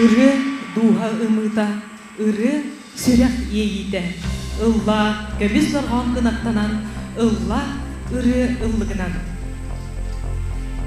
Ырыа дууһа ымыыта, ырыа сүрэх иэйиитэ, ыллаа көмүс дорҕоон кынаттанан, ыллаа ырыа ыллыгынан.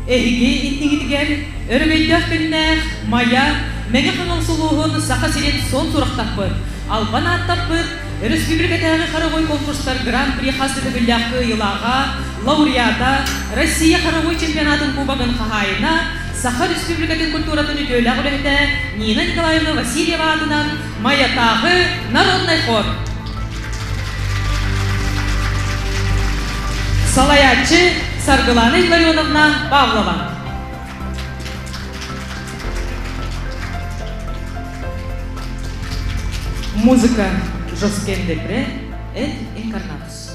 Эһиги иннигитигэр өрөгөйдөөх күннээх Майа Мэҥэ Хаҥалас улууһун Саха сирин суон сурахтаппыт, албан ааттаппыт Өрөспүүбүлүкэтээҕи хоровой конкурстар Гран-при хас да төгүллээх кыайыылааҕа, лауреата, Россия хоровой чемпионатын кубогын хаһаайына, Саха Республикатын культуратын үтүөлээх үлэһитэ Нина Николаевна Васильева аатынан Майатааҕы народнай хор. Салайааччы Саргылана Илларионовна Павлова. Музыка Жоскен Депре et Incarnatus.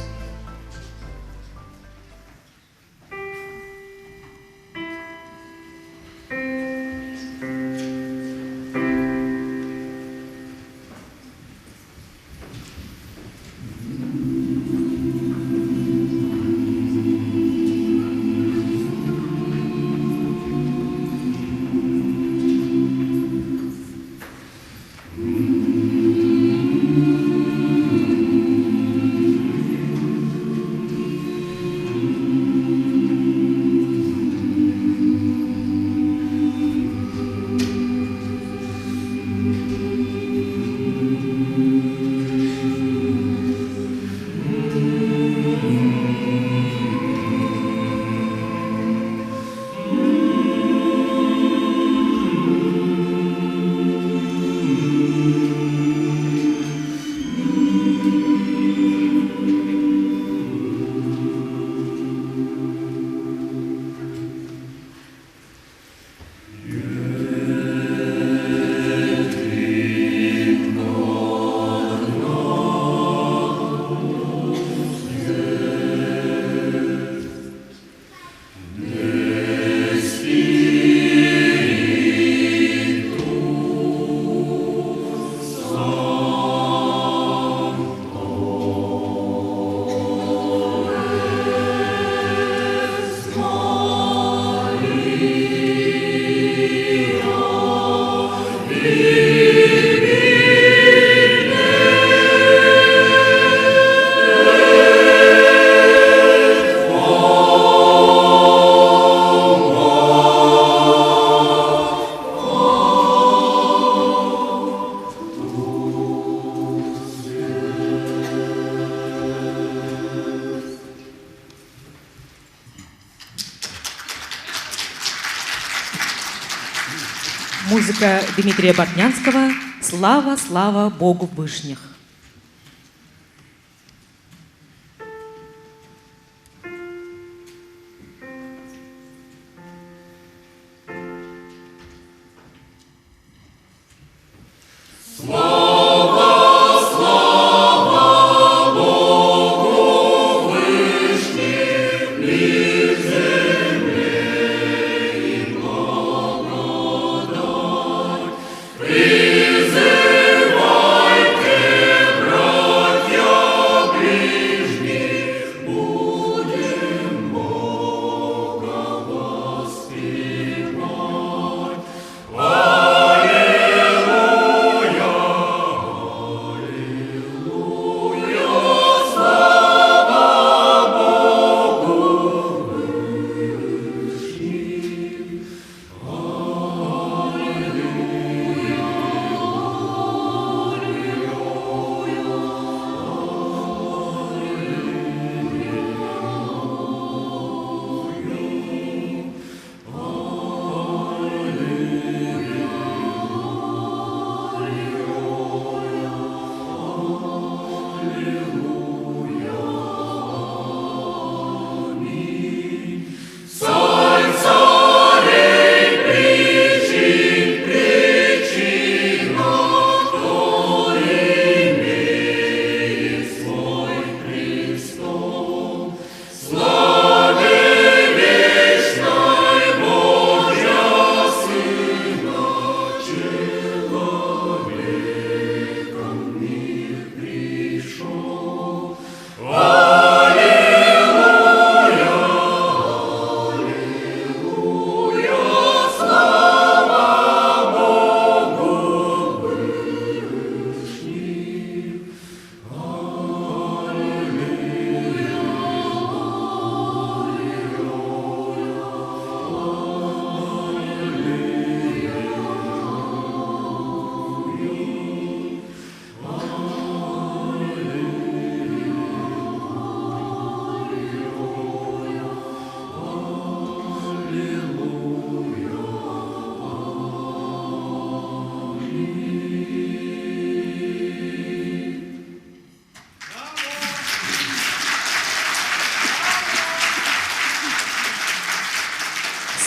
Музыка Дмитрия Бортнянского «Слава, слава Богу Вышних».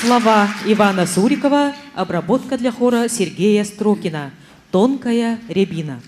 Слова Ивана Сурикова, обработка для хора Сергея Строкина «Тонкая рябина».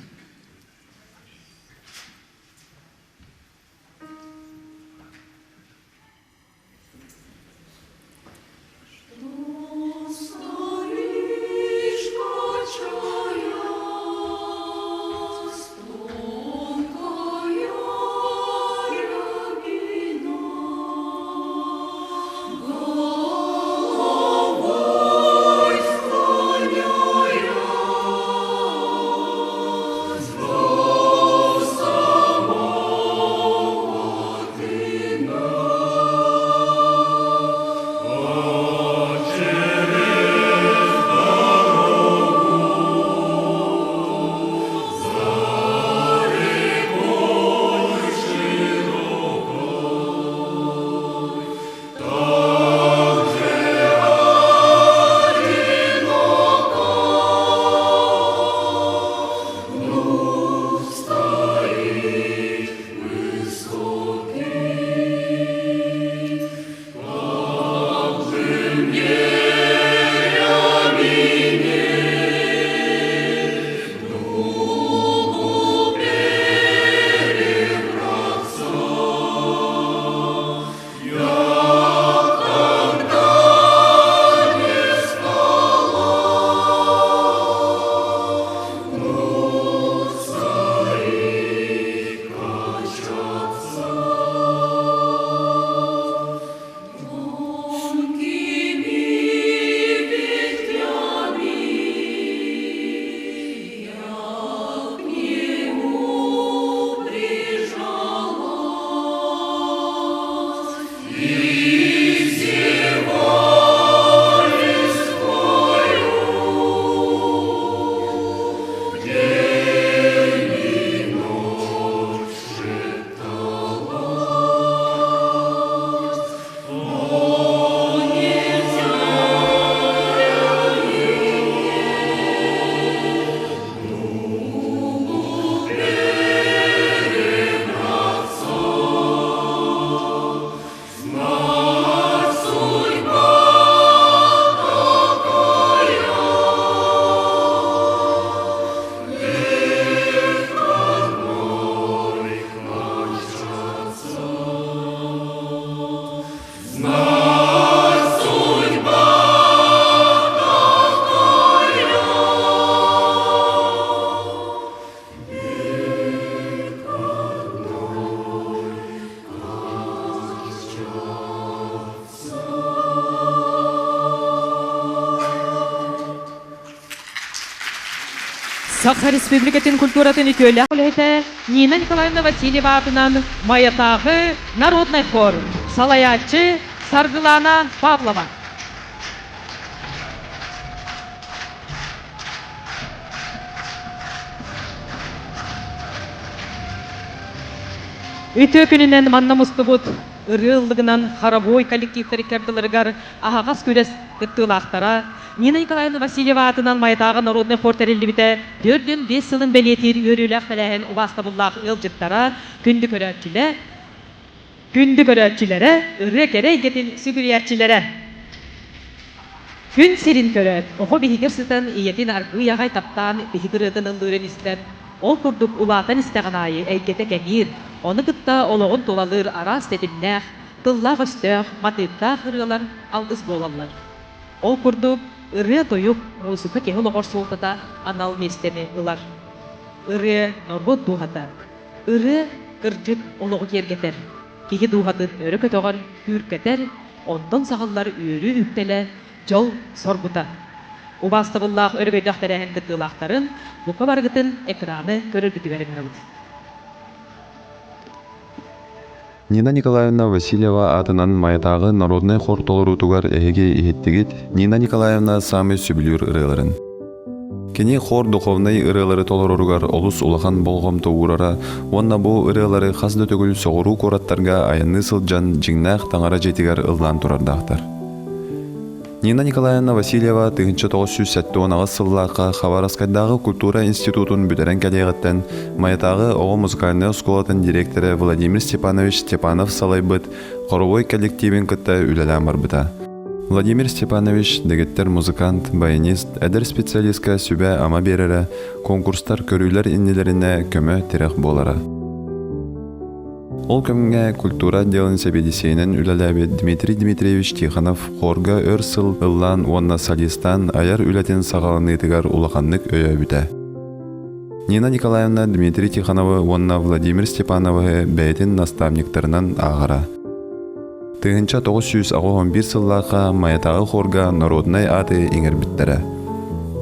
Саха Республикатын культуратын үтүөлээх үлэһитэ Нина Николаевна Васильева аатынан Майатааҕы народнай хор салайааччы Саргылана Павлова. Үтүө күнүнэн манна мустубут ырыа ыллыгынан хоровой коллективтар икки аһаҕас күрэс кыттыылаахтара Нина Николаевна Васильева аатынан Майатааҕы народнай хор тэриллибитэ 45 сылын бэлиэтиир үөрүүлээх тэрээһин убаастабыллаах ыалдьыттара, күндү көрөөччүлэр, күндү көрөөччүлэрэ, ырыа кэрэ эйгэтин сүгүрүйээччилэрэ. Күн сирин көрөөт, оҕо биһигэр сытан ийэтин аргыый аҕай таптаан биһик ырыатын ыллыырын истэн, ол курдук улаатан истэҕин аайы эйгэтэ кэҥиир, ону кытта олоҕун тулалыыр араас тэтимнээх, тыллаах-өстөөх, матыыптаах ырыалар алгыс буолаллар. Ол курдук, ырыа-тойук, муусука киһи олоҕор суолтата анал миэстэни ылар. Ырыа норуот дууһата. Ырыа, кырдьык, олоҕу киэргэтэр, киһи дууһатын өрө көтөҕөр, күүркэтэр, онтон саҕыллар үөрүү үктэлэ, дьол соргута. Убаастабыллаах өрөгөйдөөх тэрээһин кыттыылаахтарын бука барыгытын экраны көрөргүтүгэр ыҥырабыт. Нина Николаевна Васильева аатынан Майатааҕы народнай хор толоруутугар эһиги иһиттигит Нина Николаевна саамай сөбүлүүр ырыаларын. Кини хор духовнай ырыалары толороругар олус улахан болҕомто уурара уонна бу ырыалары хас да төгүл соҕуруу куораттарга айанныы сылдьан дьиҥнээх таҥара дьиэтигэр ыллаан турардаахтар. Нина Николаевна Васильева 1978 сыллаахха Хабаровскайдааҕы культура институтун бүтэрэн кэлиэҕиттэн Майатааҕы оҕо музыкальнай оскуолатын дириэктэрэ Владимир Степанович Степанов салайбыт хоровой коллективин кытта үлэлээн барбыта. Владимир Степанович дэгиттэр музыкант, баянист, эдэр специалистка сүбэ-ама биэрэрэ, конкурстар көрүүлэр иннилэринэ көмө-тирэх буолара. Ол кэмҥэ культура отделын сэбиэдиссэйинэн үлэлээбит Дмитрий Дмитриевич Тихонов хорга өр сыл ыллаан уонна солистаан айар үлэтин саҕаланыытыгар улаханнык өйөөбүтэ. Нина Николаевна Дмитрий Тихоновы уонна Владимир Степановы бэйэтин наставниктарынан ааҕара. 1981 сыллаахха Майатааҕы хорга народнай ааты иҥэрбиттэрэ.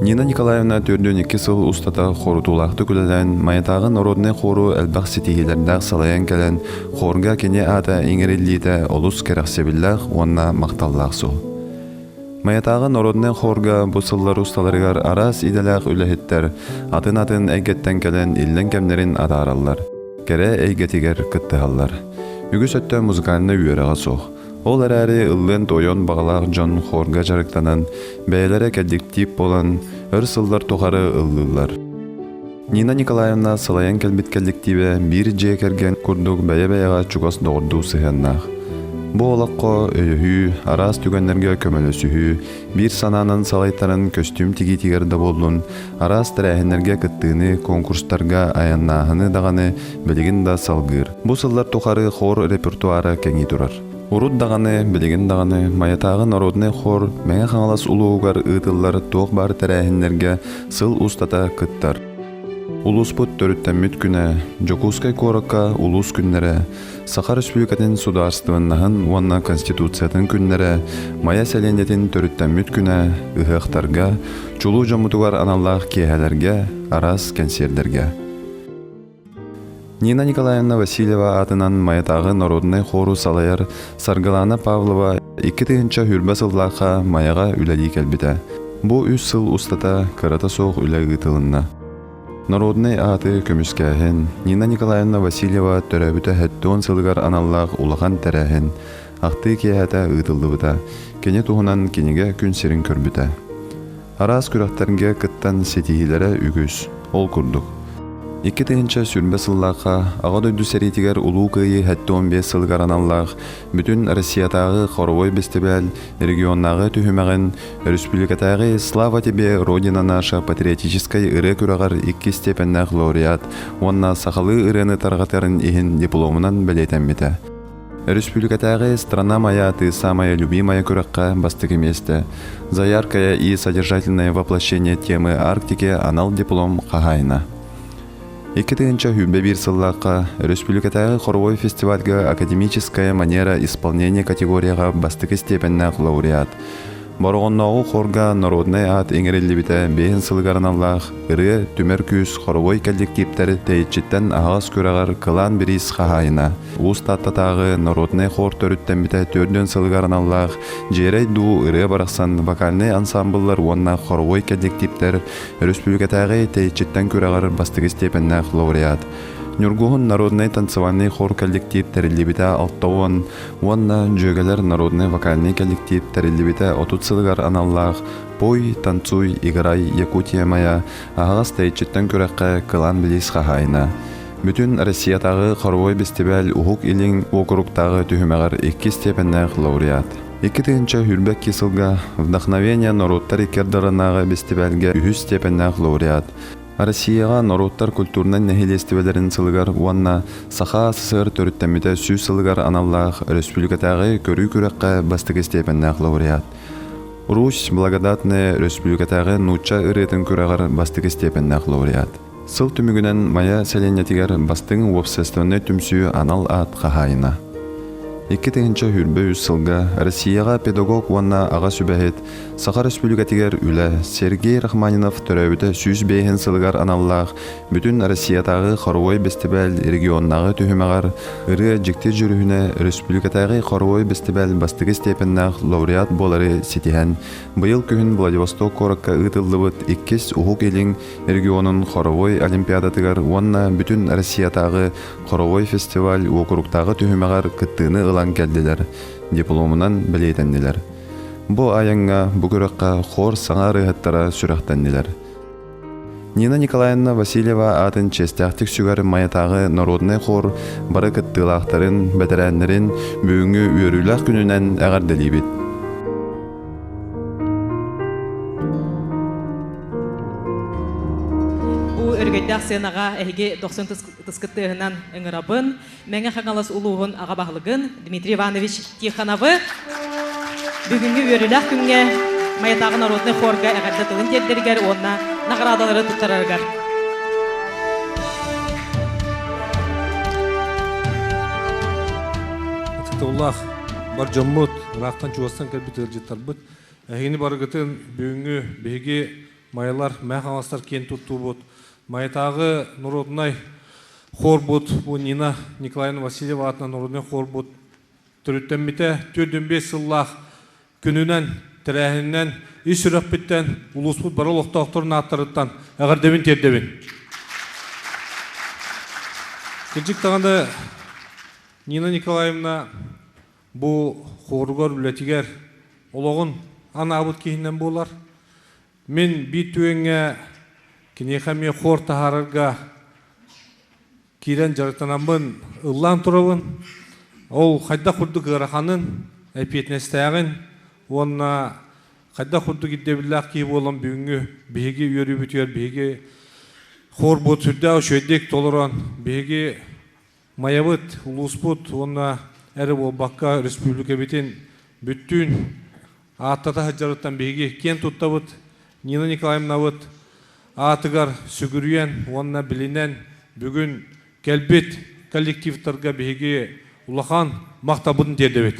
Нина Николаевна 42 сыл устата хорутуулаахтык үлэлээн, Майатааҕы народнай хору элбэх ситиһиилэрдээх салайан кэлэн, хорга кини аата иҥэриллиитэ олус кэрэхсэбиллээх уонна махталлаах суол. Майатааҕы народнай хорга бу сыллар усталарыгар араас идэлээх үлэһиттэр атын-атын эйгэттэн кэлэн иллэҥ кэмнэрин атаараллар, кэрэ эйгэтигэр кыттыһаллар. Үгүс өттө музыкальнай үөрэҕэ суох. Ол эрээри ыллыан-туойуон баҕалаах дьон хорга дьарыктанан, бэйэлэрэ кэлликтиип буолан, өр сыллар тухары ыллыыллар. Нина Николаевна салайан кэлбит кэлликтиибэ биир дьиэ кэргэн курдук бэйэ-бэйэҕэ чугас доҕордуу сыһыаннаах. Бу олоххо өйөһүү, араас түгэннэргэ көмөлөсүһүү, биир санаанан салайтаран көстүүм тигиитигэр да буоллун, араас тэрээһиннэргэ кыттыыны, конкурстарга айаннааһыны даҕаны билигин да салгыыр. Бу сыллар тухары хор репертуара кэҥии турар. Урут даҕаны, билигин даҕаны Майатааҕы народнай хор Мэҥэ Хаҥалас улууһугар ыытыллар туох баар тэрээһиннэргэ сыл устата кыттар. Улууспут төрүттэммит күнэ, Дьокуускай куоракка улуус күннэрэ, Саха Республикатын судаарыстыбаннаһын уонна Конституциятын күннэрэ, Майа сэлиэнньэтин төрүттэммит күнэ, ыһыахтарга, чулуу дьоммутугар аналлаах киэһэлэргэ, араас кэнсиэрдэргэ. Нина Николаевна Васильева аатынан Майатааҕы народнай хору салайар Саргылана Павлова 2020 сыллаахха Майаҕа үлэлии кэлбитэ. Бу үс сыл устата кырата суох үлэ ыытылынна. Народнай ааты көмүскээһин, Нина Николаевна Васильева төрөөбүтэ 70 сылыгар аналлаах улахан тэрээһин, ахтыы киэһэтэ ыытыллыбыта, кини туһунан кинигэ күн сирин көрбүтэ. Араас күрэхтэргэ кыттан ситиһиилэрэ үгүс. Ол курдук, 2020 сыллаахха Аҕа дойду сэриитигэр Улуу Кыайыы 75 сылыгар аналлаах Бүтүн Россиятааҕы хоровой бэстибээл регионнааҕы түһүмэҕин өрөспүүбүлүкэтээҕи «Слава тебе, Родина наша» патриотическай ырыа күрэҕэр иккис степеннээх лауреат уонна сахалыы ырыаны тарҕатарын иһин дипломунан бэлиэтэммитэ. Өрөспүүбүлүкэтээҕи «Страна моя, ты самая любимая» күрэххэ бастакы миэстэ, «За яркое и содержательное воплощение темы Арктики» анал диплом хаһаайына. 2021 сыллаахха өрөспүүбүлүкэтээҕи хоровой фестивальга «Академическая манера исполнения» категорияҕа бастакы степеннээх лауреат, Бороҕоннооҕу хорга народнай аат иҥэриллибитэ биэһин сылыгар аналлаах ырыа түмэр күүс хоровой кэлликтииптэр тэйиччиттэн аһаҕас күрэҕэр кылаан бириис хаһаайына, Уус Тааттатааҕы народнай хор төрүттэммитэ 4 сылыгар аналлаах Дьиэрэй дуу ырыа барахсан вокальнай ансаамбыллар уонна хоровой кэлликтииптэр өрөспүүбүлүкэтээҕи тэйиччиттэн күрэҕэр бастакы степеннээх лауреат, Ньургуһун народнай танцевальнай хор коллектив тэриллибитэ 60 уонна Дьүөгэлэр народнай вокальнай коллектив тэриллибитэ 30 сылыгар аналлаах «Пой, танцуй, играй, Якутия моя» аһаҕас тэйиччиттэн күрэххэ кылаан билиис хаһаайына. Бүтүн Россиятааҕы хоровой бэстибээл Уһук Илин уокуруктааҕы түһүмэҕэр иккис степеннээх лауреат. 2022 сылга «Вдохновение норуоттар икки ардыларынааҕы бэстибээлгэ үһүс степеннээх лауреат. Россияҕа норуоттар культурнай нэһилиэстибэлэрин сылыгар уонна Саха СССР төрүттэммитэ 100 сылыгар аналлаах өрөспүүбүлүкэтээҕи көрүү күрэххэ бастакы степеннээх лауреат. Русь благодатная өрөспүүбүлүкэтээҕи нуучча ырыатын күрэҕэр бастакы степеннээх лауреат. Сыл түмүгүнэн Майа сэлиэнньэтигэр бастыҥ уопсастыбаннай түмсүү анал аат хаһаайына. 2023 сылга Россияҕа педагог уонна аҕа сүбэһит Саха Республикатыгар үлэ Сергей Рахманинов төрөөбүтэ 105 сылыгар аналлаах Бүтүн Россиятааҕы хоровой бэстибээл регионнааҕы түһүмэҕэр ырыа дьикти дьүрүһүнэ республикатааҕы хоровой бэстибээл бастакы степеннээх лауреат буолары ситиһэн, быйыл күһүн Владивосток куоракка ыытыллыбыт иккис Уһук Илин регионун хоровой олимпиадатыгар уонна Бүтүн Россиятааҕы хоровой фестиваль уокуруктааҕы түһүмэҕэр кыттыыны ылан кэллилэр, дипломунан бэлиэтэннилэр. Бу айаҥҥа, бу күрэххэ хор саҥа ырыаһыттара сүрэхтэннилэр. Нина Николаевна Васильева аатын чиэстээхтик сүгэр Майатааҕы народнай хор бары кыттыылаахтарын, бэтэрээннэрин бүгүҥҥү үөрүүлээх күнүнэн эҕэрдэлиибит. сыанаҕа эһиги дохсун тыскыттыаһынан ыҥырабын. Мэҥэ Хаҥалас улууһун аҕа баһылыгын Дмитрий Иванович Тихоновы бүгүҥҥү үөрүүлээх күҥҥэ Майатааҕы народнай хорга эҕэрдэ тылын тиэрдэригэр уонна наҕараадалары туттарарыгар. Ытыктабыллаах бар дьоммут, ыраахтан чугастан кэлбит ыалдьыттарбыт, эһигини барыгытын бүгүҥҥү биһиги Майалар, Мэҥэ Хаҥаластар киэн туттуубут, Майатааҕы норуодунай хорбут бу Нина Николаевна Васильева аатынан норуодунай хорбут төрүттэммитэ 45 сыллаах күнүнэн, тэрээһининэн ис сүрэхпиттэн улууспут бары олохтоохторун ааттарыттан эҕэрдэбин тиэрдэбин. Кырдьык даҕаны Нина Николаевна бу хоругар үлэтигэр олоҕун анаабыт киһинэн буолар. Мин биир түгэҥҥэ киниэхэ эмиэ хор таһаарарга киирэн дьарыктанаммын ыллаан турабын. Ол хайдах курдук ыараханын, эппиэтинэстээҕин уонна хайдах курдук ирдэбиллээх киһи буолан бүгүҥҥү биһиги үөрүүбүтүгэр биһиги хорбут сүрдээх үчүгэйдик толорон биһиги Майабыт, улууспут уонна эрэ буолбакка республикабытын бүттүүн ааттата сылдьарыттан биһиги киэн туттабыт. Нина Николаевнабыт аатыгар сүгүрүйэн уонна билинэн бүгүн кэлбит коллективтарга биһиги улахан махталбытын тиэрдэбит.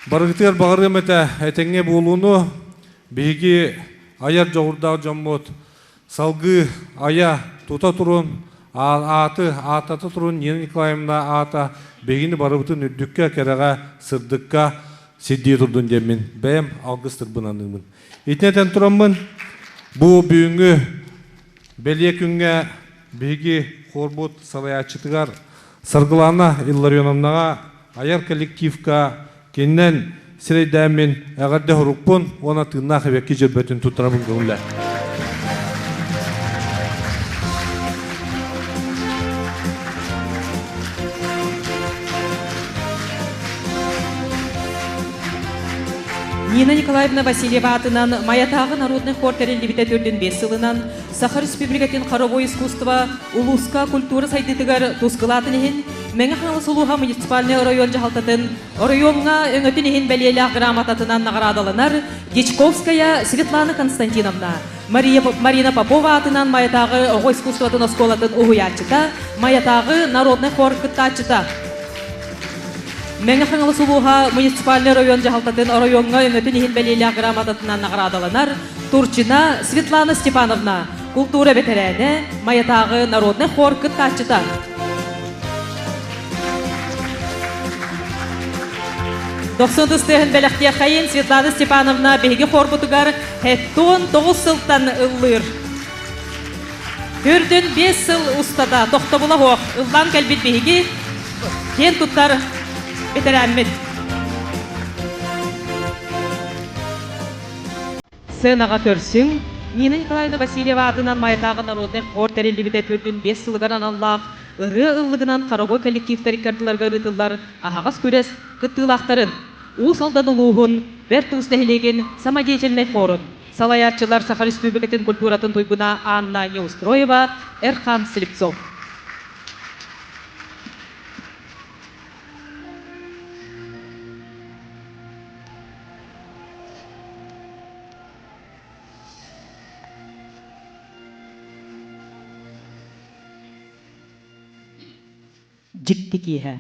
Барыгытыгар баҕарыам этэ этэҥҥэ буолууну биһиги айар дьоҕурдаах дьоммут Салгыы айа тута турун, ааты ааттата турун Нина Николаевна аата биһигини барыбытын үрдүккэ, кэрэҕэ, сырдыкка сирдии турдун диэммин бэйэм алгыс тылбын аныыбын. Итини этэн тураммын, бу бүгүҥҥү бэлиэ күҥҥэ биһиги хорбут салайааччытыгар Саргылана Илларионовнаҕа айар коллективка Кининэн сирэйдээммин эҕэрдэ сурукпун уонна тыыннаах эбэкки дьөрбөтүн туттарабын көҥүлэ. Нина Николаевна Васильева аатынан Майатааҕы народнай хор тэриллибитэ төрдүн биэс сылынан Саха Республикатын хоровой искусство улууска культура сайдыытыгар тус кылаатын иһин Мэҥэ Хаҥалас улууһа муниципальнай оройуон дьаһалтатын Оройуоҥҥа өҥөтүн иһин бэлиэлээх грамотатынан наҕараадаланар Дьячковская Светлана Константиновна, Мария, Марина Попова аатынан Майатааҕы оҕо искусствотын оскуолатын уһуйааччыта, Майатааҕы народнай хор кыттааччыта. Мэҥэ Хаҥалас улууһа муниципальнай оройуон дьаһалтатын оройуоҥҥа өҥөтүн иһин бэлиэлээх грамотатынан наҕараадаланар Турчина Светлана Степановна, култуура бэтэрээнэ, Майатааҕы народнай хор кыттааччыта. Дохсун тыстыаһын бэлэхтиэххэйин Светлана Степановна биһиги хорбутугар хэттон тоҕус сылтан ыллыыр. Үрдүн 5 сыл устата тохтобула суох ыллаан кэлбит биһиги киэн туттар бэтэрээммит. Сценаҕа көрсүҥ, Нина Николаевна Васильева аатынан Майатааҕы народнай хор тэриллибитэ 45 сылыгар аналлаах ырыа ыллыгынан хоровой коллективтар икки ыытыллар аһаҕас күрэс кыттыылаахтарын, Уус Алдан улууһун Бэрт Уус нэһилиэгин самодеятельнай хорун салайааччылар Саха Республикатын культуратын туйгуна Анна Неустроева, Эрхан Слепцов. Дьикти киэһэ.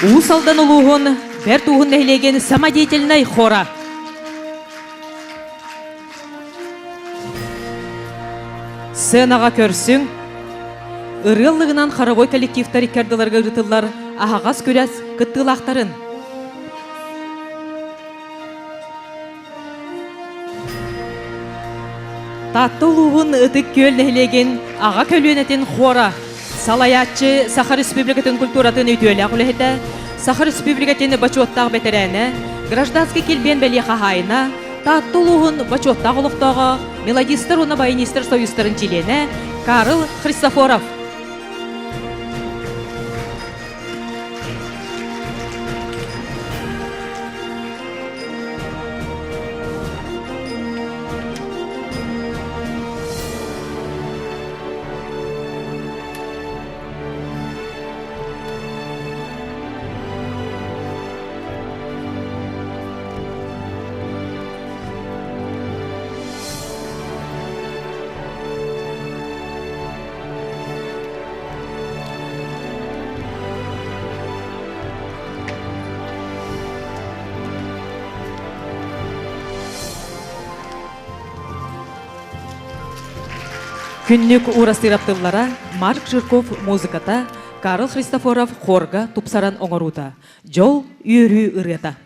Уус Алдан улууһун Бэрт Ууһун нэһилиэгин самодеятельнай хора. Сценаҕа көрсүҥ, ырыаллыгынан хоровой коллективтар икки ардыларга ыытыллар аһаҕас күрэс кыттыылаахтарын. Таатта улууһун Ытык Күөл нэһилиэгин аҕа көлүөнэтин хора, салайааччы Саха Республикатын культуратын үтүөлээх үлэһитэ, Саха Республикатын бочуоттаах бэтэрээнэ, гражданский килбиэн бэлиэ хаһаайына, Таатта улууһун бочуоттаах олохтооҕо, мелодистар уонна баянистар союзтарын чилиэнэ Карл Христофоров. Күннүк уурастыырап тыллара Марк Жирков музыката, Карл Христофоров хорга тупсаран оҥоруута. Дьол үөрүү ырыата.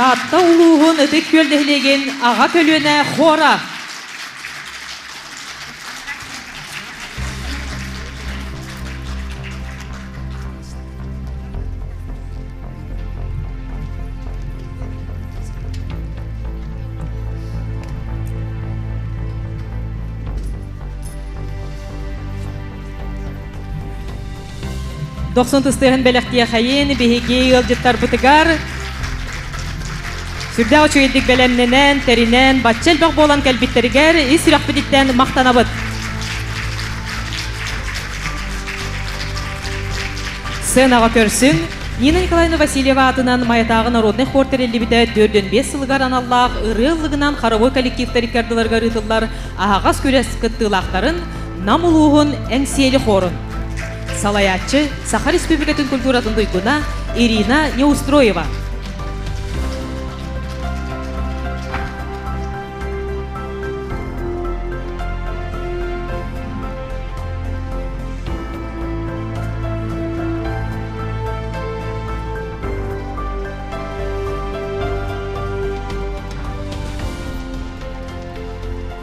Таатта улууһун Ытык Күөл нэһилиэгин аҕа көлүөнэ хора. Дохсун тыстыаһын бэлэхтиэхэйин биһиги ыалдьыттарбытыгар сүрдээх үчүгэйдик бэлэмнэнэн, тэринэн, бачча элбэх буолан кэлбиттэригэр ис сүрэхпититтэн махтанабыт. Сценаҕа көрсүҥ, Нина Николаевна Васильева аатынан Майатааҕы народнай хор тэриллибитэ 45 сылыгар аналлаах ырыа ыллыгынан хоровой коллективтар икки ардыларыгар ыытыллар аһаҕас күрэс кыттыылаахтарын Нам улууһун Эҥсиэли хорун салайааччы Саха Республикатын культуратын туйгуна Ирина Неустроева.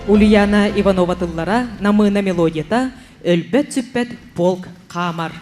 Ульяна Иванова тыллара, намыына мелодията Өлбөт-сүппэт полк хаамар.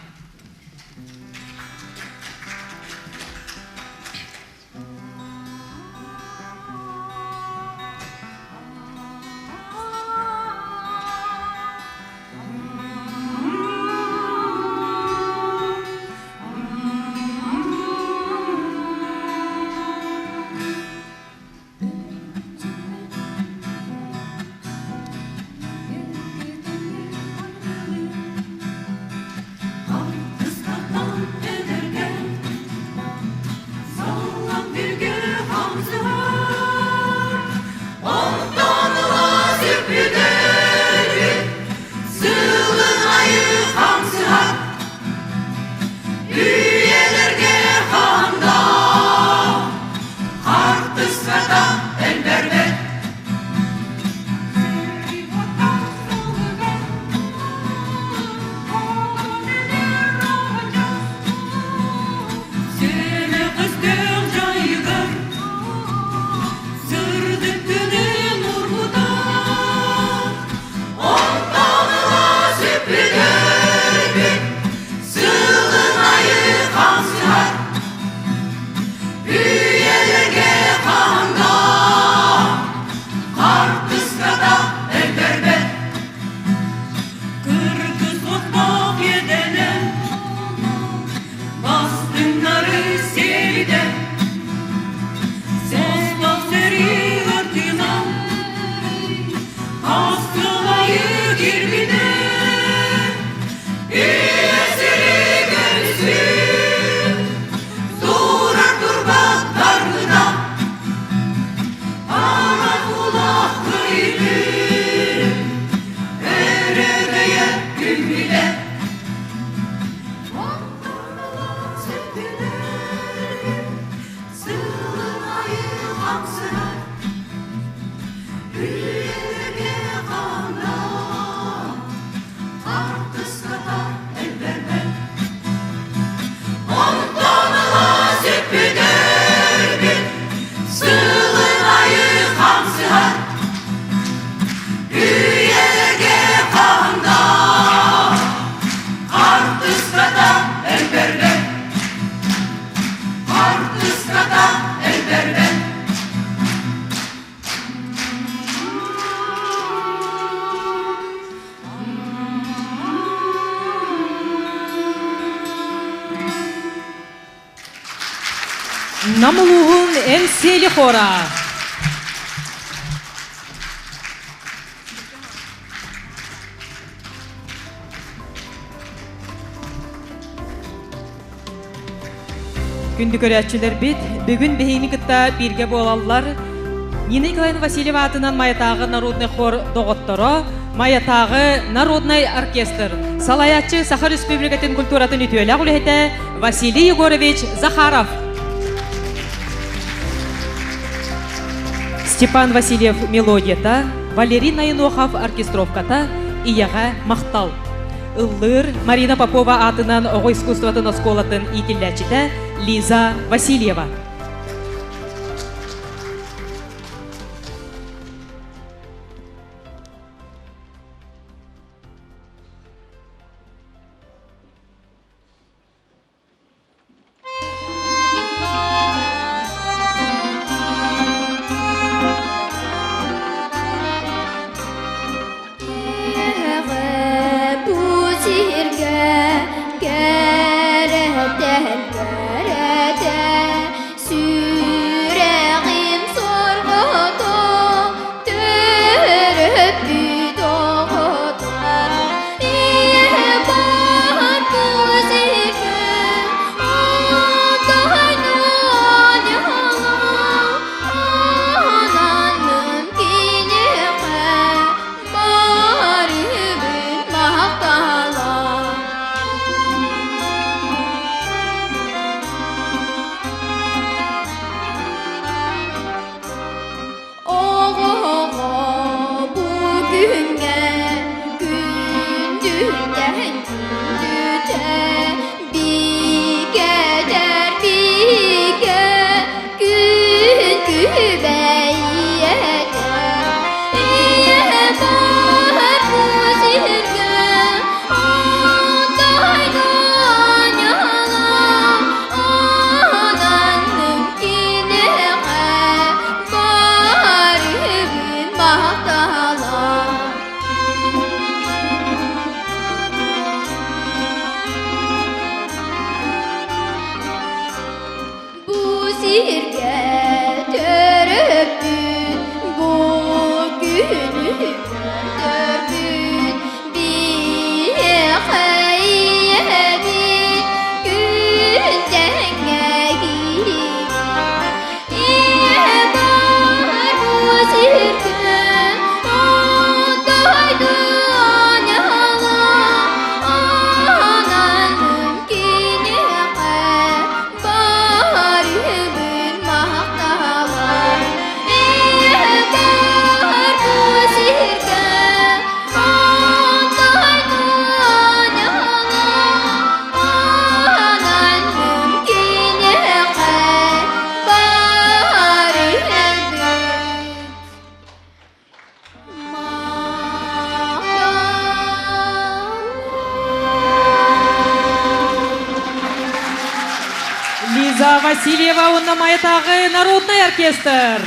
Үлэ Сылын айы хамсыһар Үйэлэргэ хаана Артыската элбэрбэт Онтон ыла сүппүтэрбит Сылын айы хамсыһар Үйэлэргэ хаанда Артыската элбэрбэт Артыската элбэрбэт Нам улууһун Энсиэли хора. Күндү көрөөччүлэрбит, бүгүн биһигини кытта бииргэ буолаллар Нина Николаевна Васильева аатынан Майатааҕы народный хор доҕотторо, Майатааҕы народнай оркестр, салайааччы Саха Республикатын культуратын үтүөлээх үлэһитэ Василий Егорович Захаров. Степан Васильев мелодията, Валерий Наинохов оркестровката, Ийэҕэ махтал. Ыллыыр Марина Попова аатынан оҕо искусствотын оскуолатын иитиллээччитэ Лиза Васильева. Бу сиргэ кэрэтэн кэрэтэ сүрэҕим сорҕото төрөппүт оҕото ийэ бар бу сиргэ Ананным киниэхэ барыбын махтала. Оҕоҕо бу күҥҥэ күндүтэн күндүтэ бигэтэр бигэ күн күбэй ийэтэ ийэ бар бу сиргэ Ананным киниэхэ барыбын махтала. Бу сиргэ төрөппүт, бу күнү көрдөрбүт, биһиэхэ ийэбит күн тэҥҥэ Ийэ бар бу сиргэ Ананным киниэхэ барыбын махталар Ийэ бар бу сиргэ Ананным киниэхэ барыбын Лиза Васильева уонна Майатааҕы народный оркестр.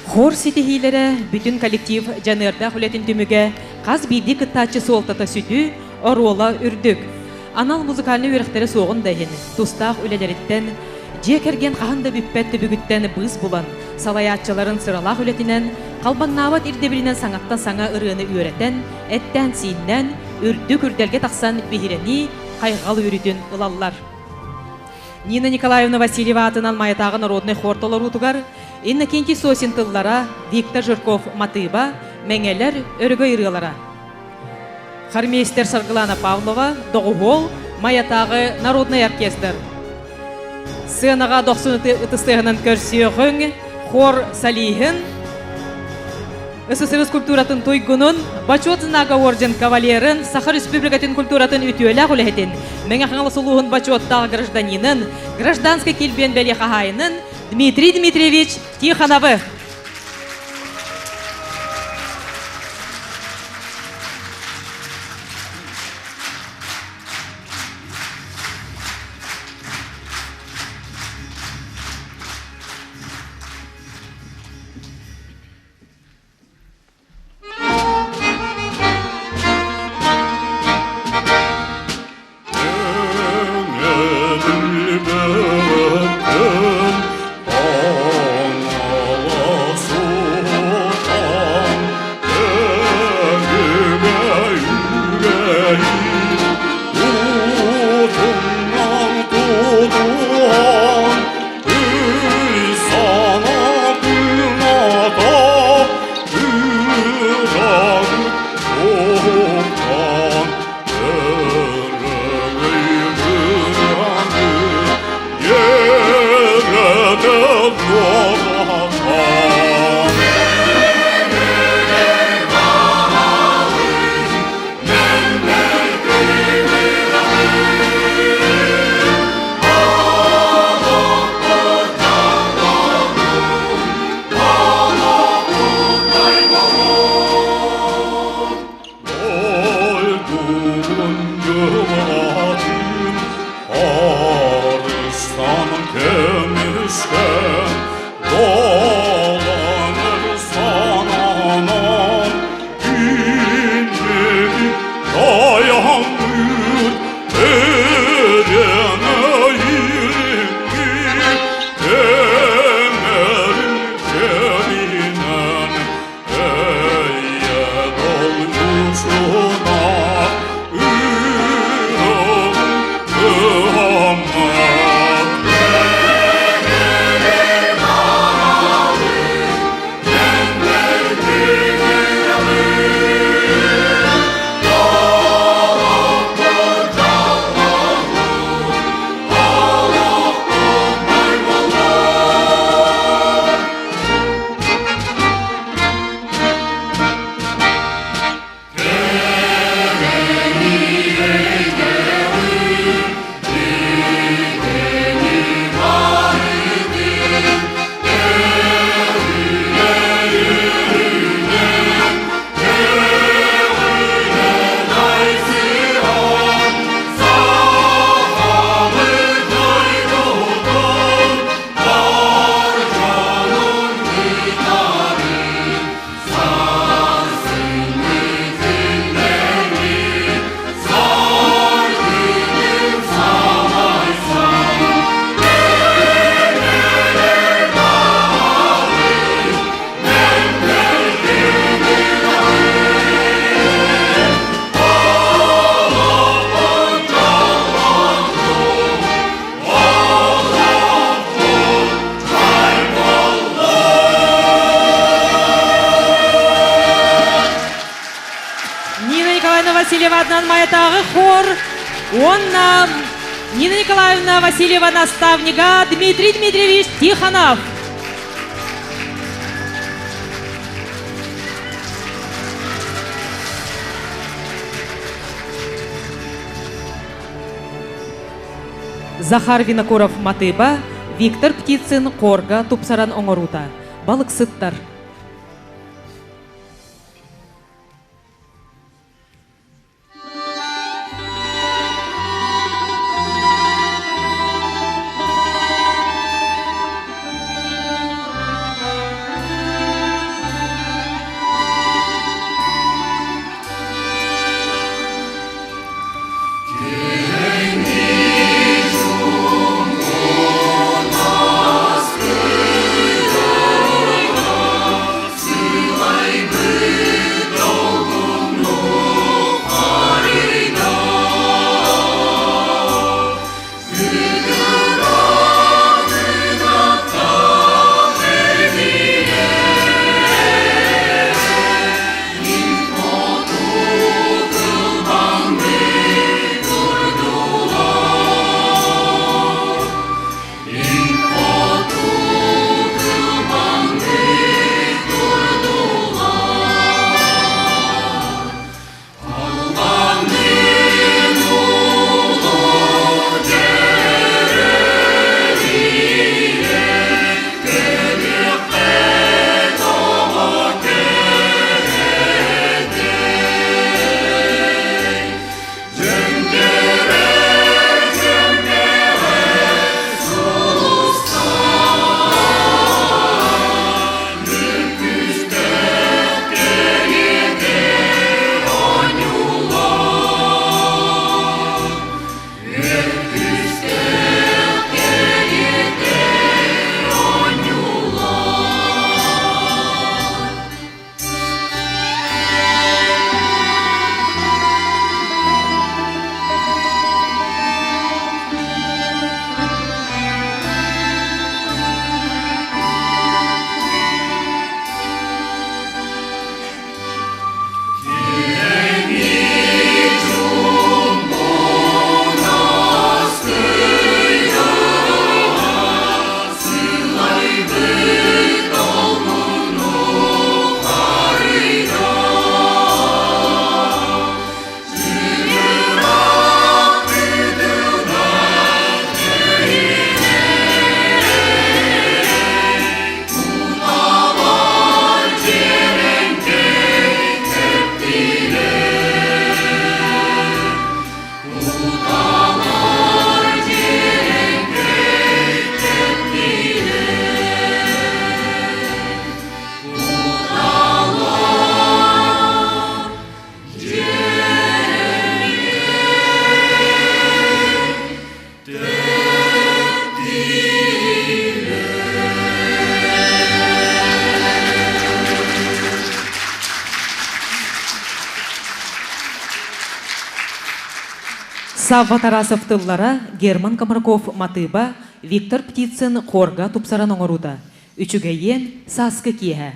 Хор ситиһиилэрэ бүтүн коллектив дьаныардаах үлэтин түмүгэ хас биирдии кыттааччы суолтата сүдү, оруола үрдүк. Анал музыкальнай үөрэхтэрэ суоҕун да иһин, тустаах үлэлэриттэн, дьиэ кэргэн хаһан да бүппэт түбүгүттэн быыс булан, салайааччыларын сыралаах үлэтинэн, халбаҥнаабат ирдэбилинэн саҥаттан саҥа ырыаны үөрэтэн, эттээн-сииннээн, үрдүк үрдэлгэ тахсан биһирэнии, хайҕал үөрүүтүн ылаллар. Нина Николаевна Васильева аатынан Майатааҕы народнай хор толоруутугар Иннокентий Сосин тыллара, Виктор Жирков матыыба, Мэҥэлэр өрөгөй ырыалара. Хормейстер Саргылана Павлова, доҕуһуол, Майатааҕы народнай оркестр. Сыанаҕа дохсун ытыстыаһынан көрсүөҕүҥ, хор солиһын, СССР культуратын туйгунун, Бочуот знага орден кавалерын, Саха Республикатын культуратын үтүөлээх үлэһитин, Мэҥэ Хаҥалас улууһун бочуоттаах гражданинын, гражданскай килбиэн бэлиэ хаһаайынын Дмитрий Дмитриевич Тихоновы. Нина Николаевна Васильева атынан Майатааҕы хор уонна Нина Николаевна Васильева наставнига Дмитрий Дмитриевич Тихонов. Захар Винокуров матыыба, Виктор Птицын хорга тупсаран оҥоруута. Балыксыттар. Савва Тарасов тыллара Герман Комраков матыыба Виктор Птицын хорга тупсаран оҥоруута. Үчүгэйиэн сааскы киэһэ.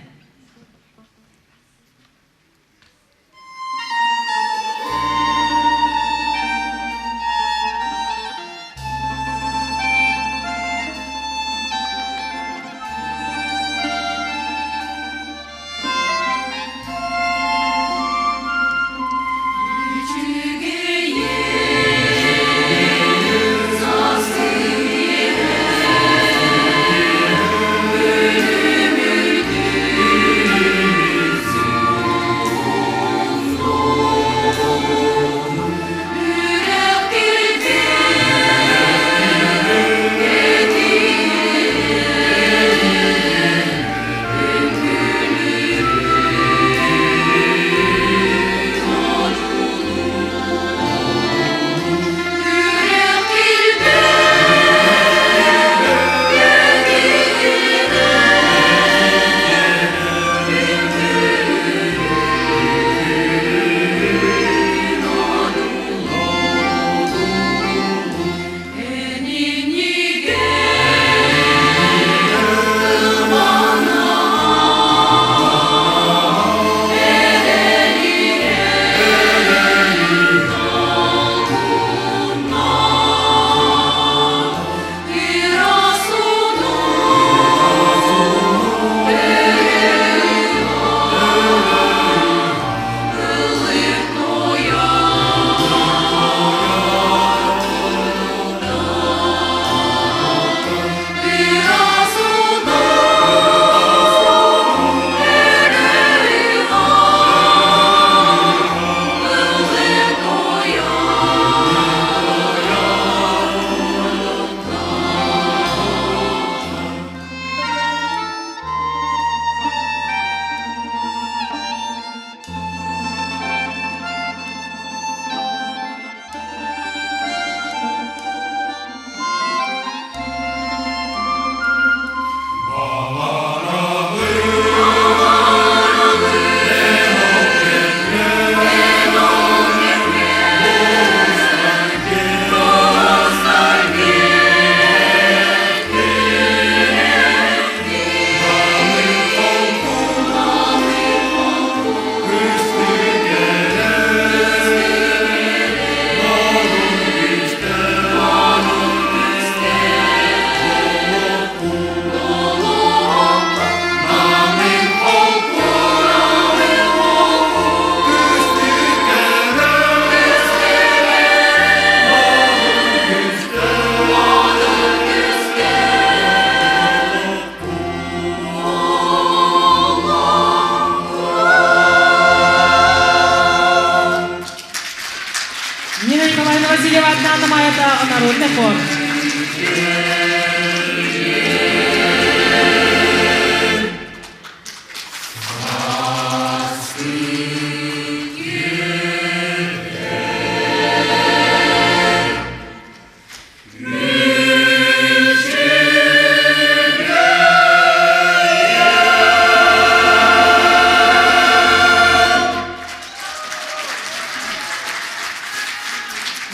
Нина Николаевна Васильева атынан Майатааҕы народный хор.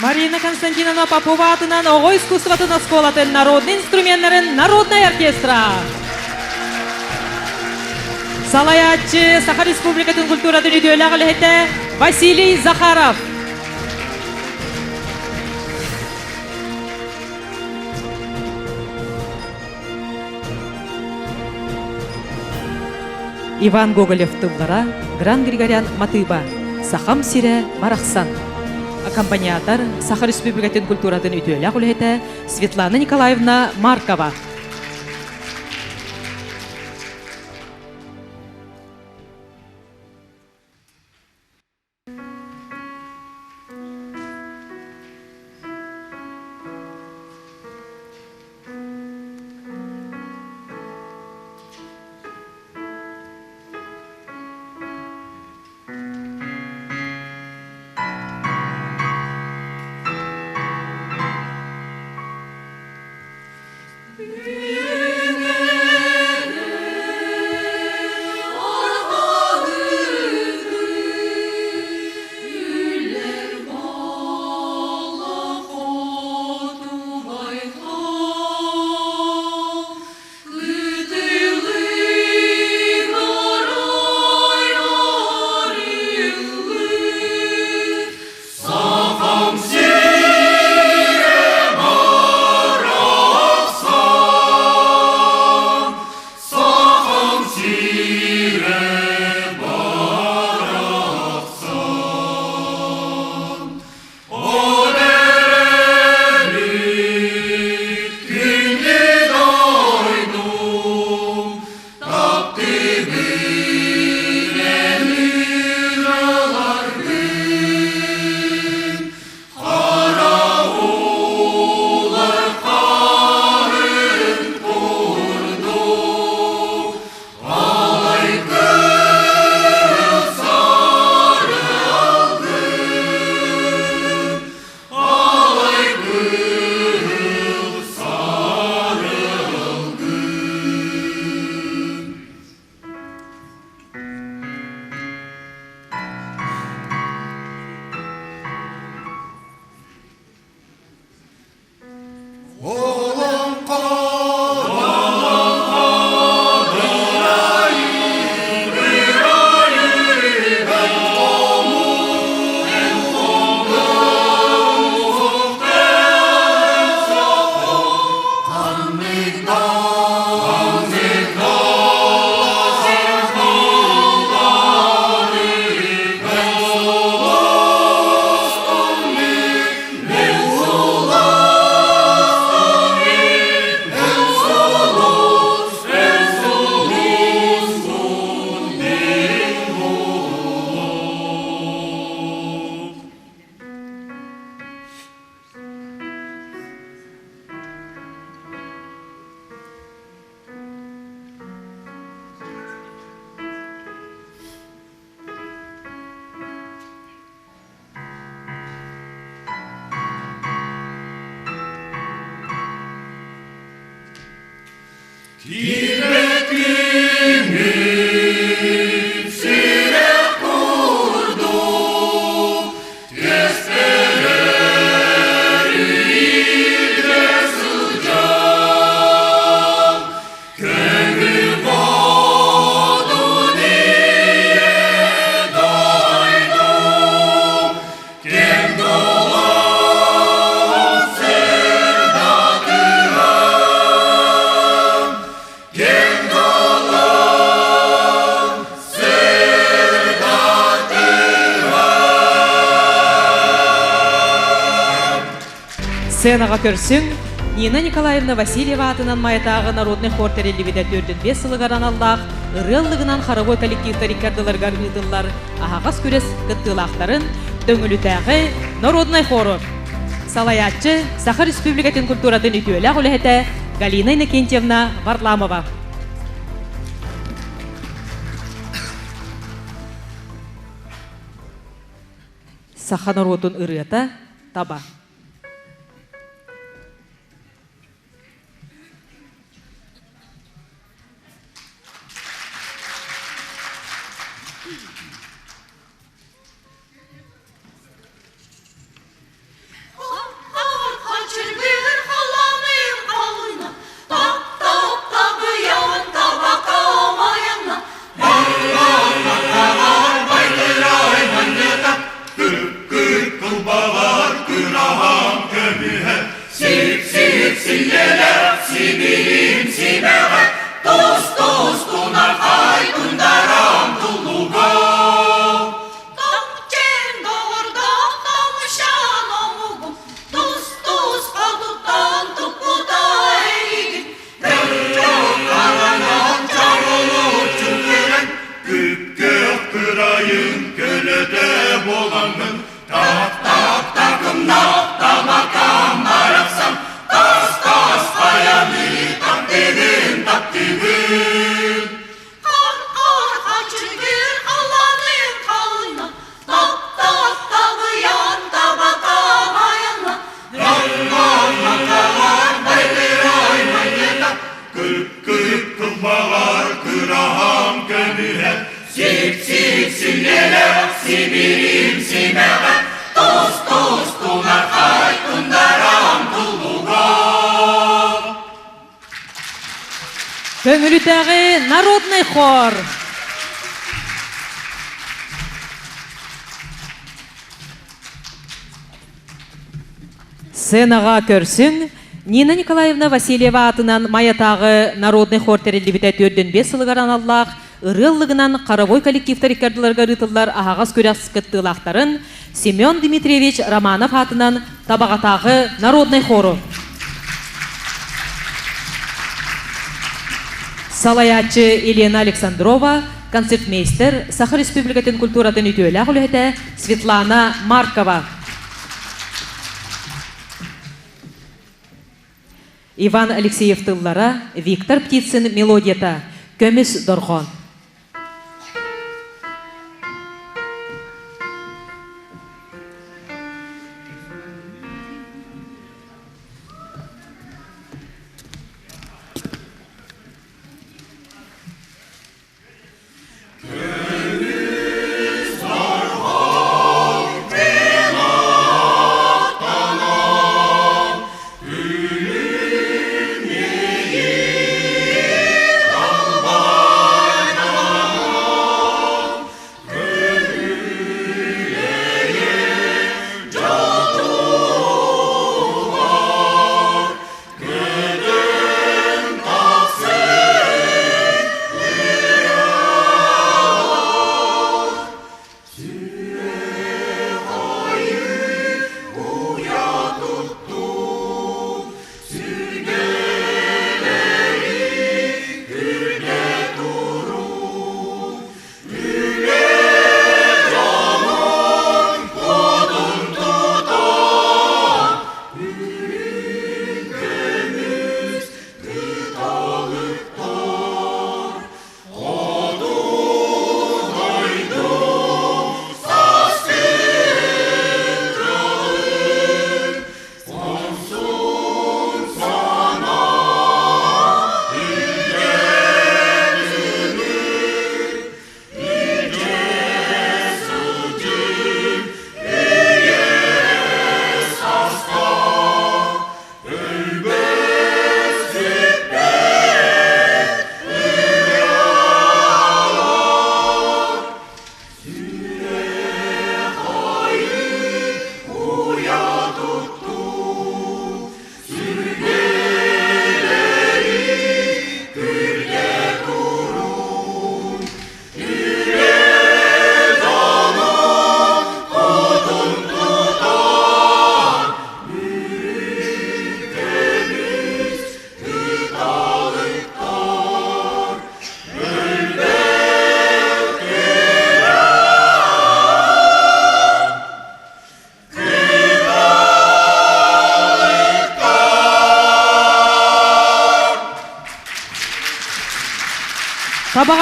Марина Константиновна Попова атынан оҕо искусствотын оскуолатын народный инструменнарын народнай оркестра. Салайааччы Саха Республикатын культуратын үтүөлээх үлэһитэ Василий Захаров. Иван Гоголев тыллара, Гран Григорян матыыба, Сахам сирэ барахсан. Аккомпаниатор Саха Республикатын культуратын үтүөлээх үлэһитэ Светлана Николаевна Маркова. Сценаҕа көрсүҥ Нина Николаевна Васильева аатынан Майатааҕы народнай хор тэриллибитэ 45 сылыгар аналлаах ырыа ыллыгынан хоровой коллективтар икки ардыларыгар ыытыллар аһаҕас күрэс кыттыылаахтарын Төҥүлүтээҕи народнай хору салайааччы Саха Республикатын культуратын үтүөлээх үлэһитэ Галина Иннокентьевна Варламова. Саха норуотун ырыата таба. Төҥүлүтээҕи народный хор. Сценаҕа көрсүҥ Нина Николаевна Васильева аатынан Майатааҕы народный хор тэриллибитэ 45 сылыгар аналлаах ырыа ыллыгынан хоровой коллективтар икки ардыларыгар ыытыллар аһаҕас күрэх кыттыылаахтарын Семен Дмитриевич Романов аатынан Табаҕатааҕы народнай хору салайааччы Елена Александрова, концертмейстер, Саха Республикатын культуратын үтүөлээх үлэһитэ Светлана Маркова. Иван Алексеев тыллара, Виктор Птицын мелодията, Көмүс дорҕоон.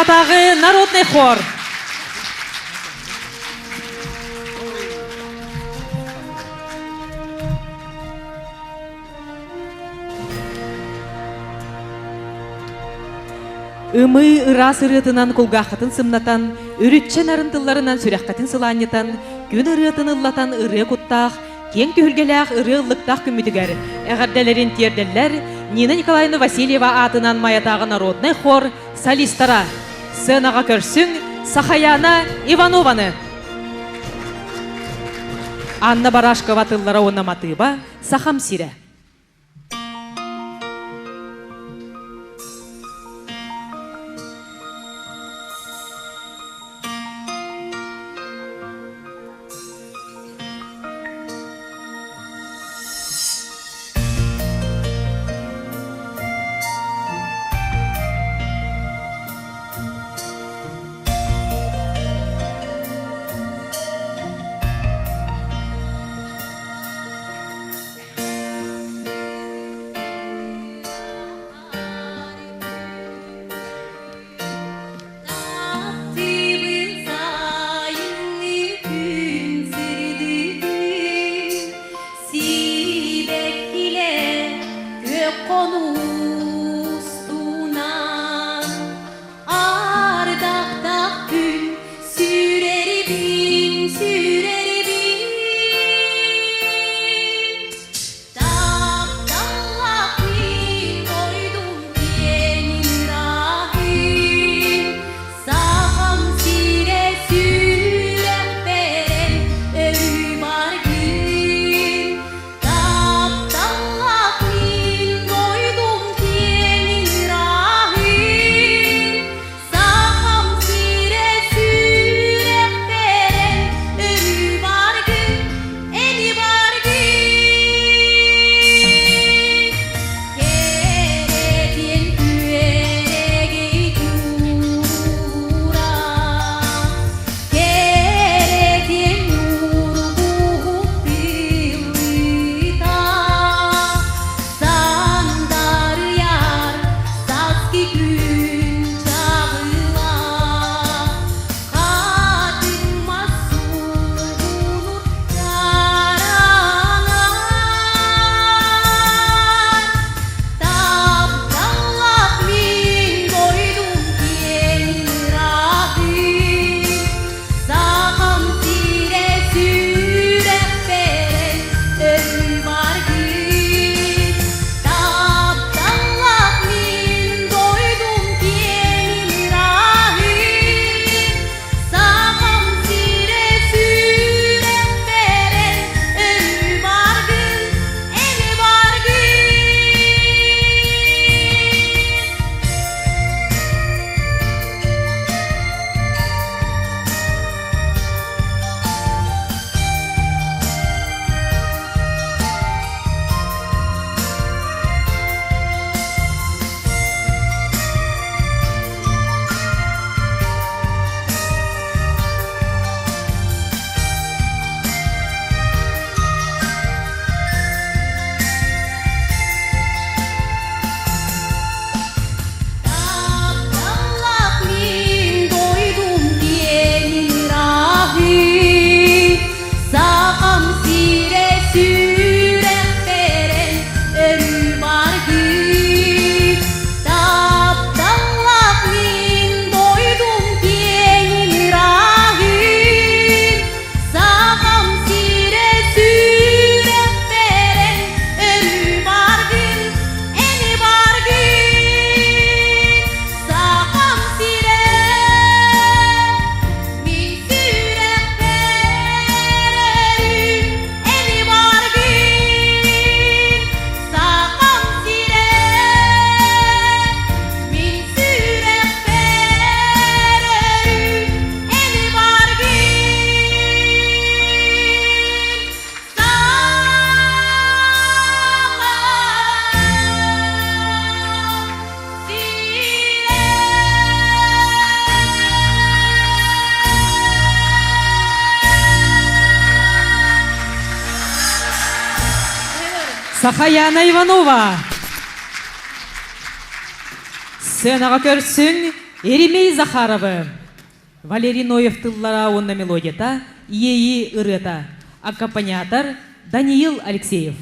Табаҕатааҕы народный хор. Ымыы ыраас ырыатынан кулгааххытын сымнатан, үрүччэ нарын тылларынан сүрэххитин сылаанньытан, күн ырыатын ыллатан ырыа куттаах, киэҥ түһүлгэлээх ырыа ыллыктаах күммүтүгэр эҕэрдэлэрин тиэрдэллэр Нина Николаевна Васильева аатынан Майатааҕы народнай хор солистара. Сценаҕа көрсүҥ Сахаяна Иванованы. Анна Барашкова тыллара уонна матыыба Сахам сирэ. Таптыыбын сайыҥҥы күн сирдиитин, сибэккилэр күөх хонустунан, ардахтах күн сүүрэрбин, сүүрэрбин. Тапталлаах мин дойдум киэҥ ыраахын, Сахам сирэ сүрэхпэр өрүү баргын. Тапталлаах мин дойдум киэҥ ыраахын, Сахам сирэ сүрэхпэр өрүү баргын, Эни баргын. Кэрэтиэн күөрэгэй куура, Кэрэтиэн ньургуһун тыллыта, Сандарыйар сааскы күн чаҕыла, Хатыҥ мас суугунур чараҥа. Тапталлаах мин дойдум киэҥ ыраахын, Сахам сирэ сүрэхпэр өрүү баргын. Тапталлаах мин дойдум киэҥ ыраахын, Сахам сирэ сүрэхпэр өрүү баргын, эн баргын. Тапталлаах мин дойдум киэҥ ырааһын, Сахам сирэ сүрэхпэр өрүү баргын. Тапталлаах мин дойдум киэҥ ырааһын, Сахам сирэ сүрэхпэр өрүү баргын, эн баргын. Сахам сирэ мин сүрэхпэр өрүү эн баргын. Сахам сирэ мин сүрэхпэр өрүү эн баргын. Сахам сирэ. Сахаяна Иванова. Сценаҕа көрсүҥ. Еремей Захаровы, Валерий Ноев тыллара уонна мелодията, Иэйии ырыата, аккомпаниатор Даниил Алексеев.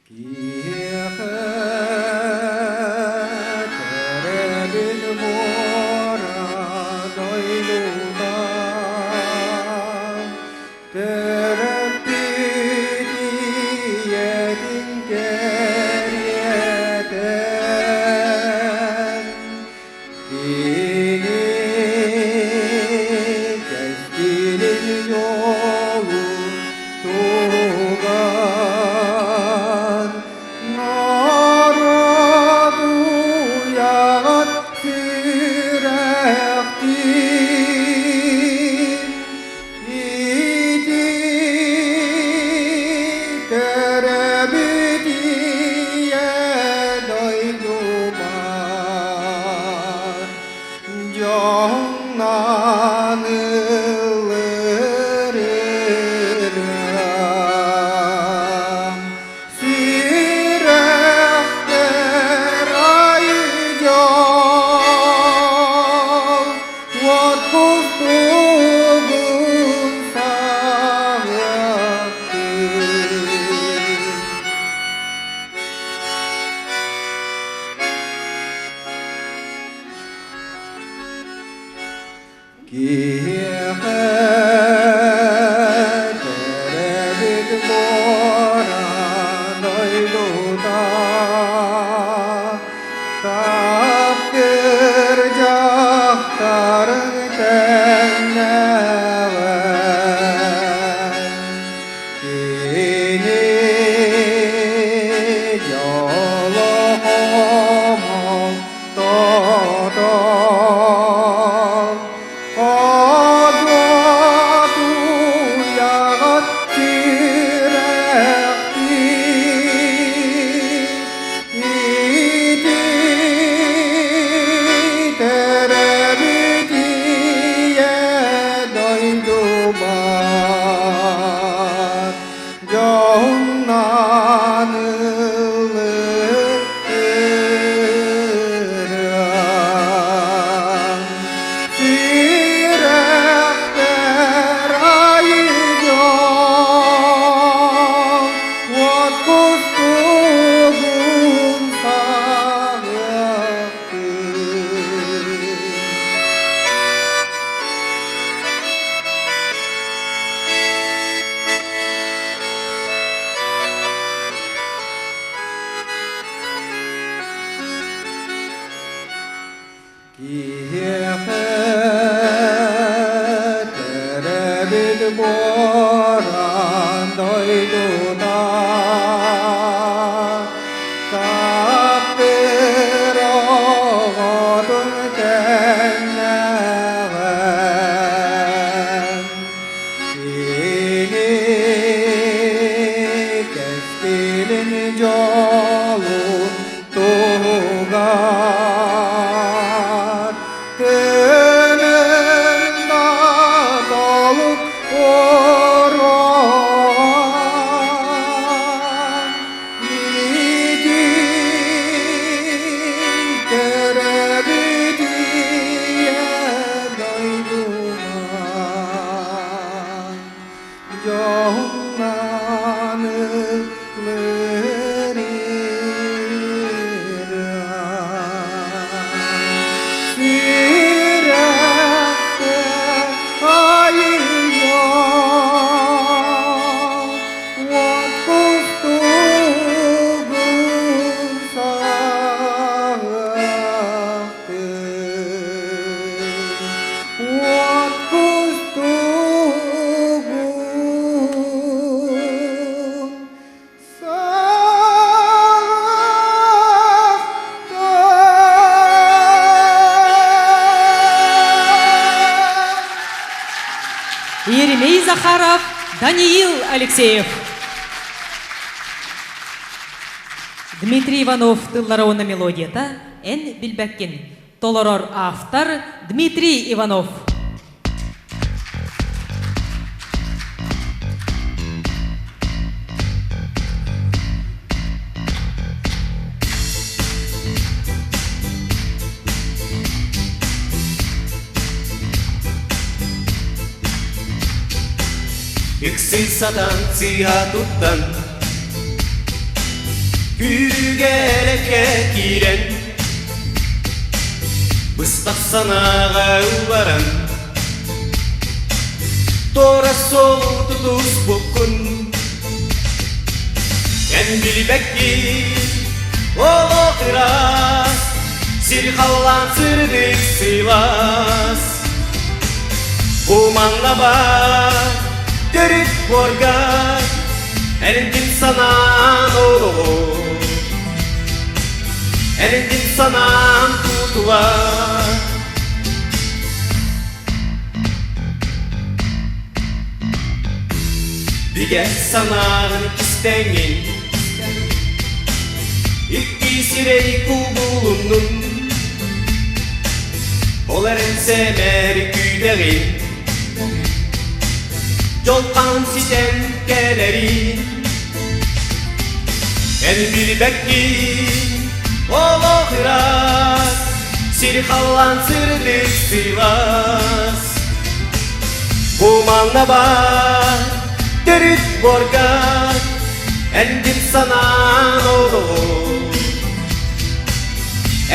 Киһиэхэ төрөбүт муора дойдута төрөппүт ийэтин кэриэтэ кини кэскилин дьолун туһугар норуот уйаҕат сүрэхтиин ити төрөбүт ийэ дойдубар дьоннон ыллыр ырыам сүрэхтэр айдьол уот кустугун саҕыахтыы Киһиэхэ төрөөбүт муора дойдута таптыыр дьахтарын тэҥнээҕэ Кини дьоло хомолтото Хотуйаҕат сүрэхтиин ити төрөөбүт ийэ дойдубар дьоһуннаан ыллыырыам сүрэхтэр айдьол уот кустугун саҕыахтыы Киһиэхэ төрөөбүт буоран дойдута таптыыр оҕотун тэҥнээҕэ Кини кэскилин дьолун туһугар тыынын да толук оруоҕар ити төрөөбүт ийэ дойдума дьоһуннаан ыллыыр сүрэхтэ айыйа уот кустугун саҕахтыы уот кустугун Еремей Захаров, Даниил Алексеев. Дмитрий Иванов тыллара уонна мелодията «Эн билбэккин» толорор автор Дмитрий Иванов. Ыксый сатан сыыһа туттан Күүрүүгэ киирэн Быстах санааҕа ылларан Туора суолу тутуспуккун Эн билбэккин олох ыраас Сир халлаан сырдык сылаас Куманнаба төрүт буорга Эрдин санаан олоҕу Эрдин санаан тутула Бигэ санааҕын кистэҥин Икки сирэй кубулуннун Ол эрэн сэмээр күүтэҕин Дьолхаан ситэн кэлэрин Эн билбэккин олох ыраас Сир халлаан сырдык сылаас Куманна бар төрүт буорга Эндим санаан олоҕу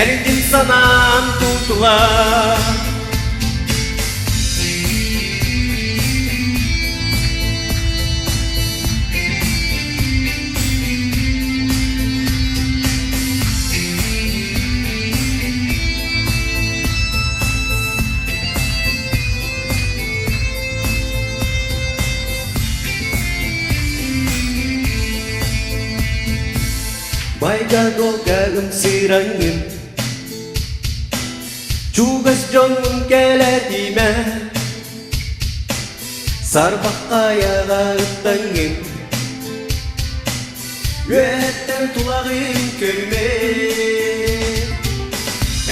Эрдин санаан тутула Байга-долга ымсыыраҥҥын Чугас дьоҥҥун кэлэтимэ Сарбахха айаҕа ыттаҥҥын Үөһэттэн тулаҕын көрүмэ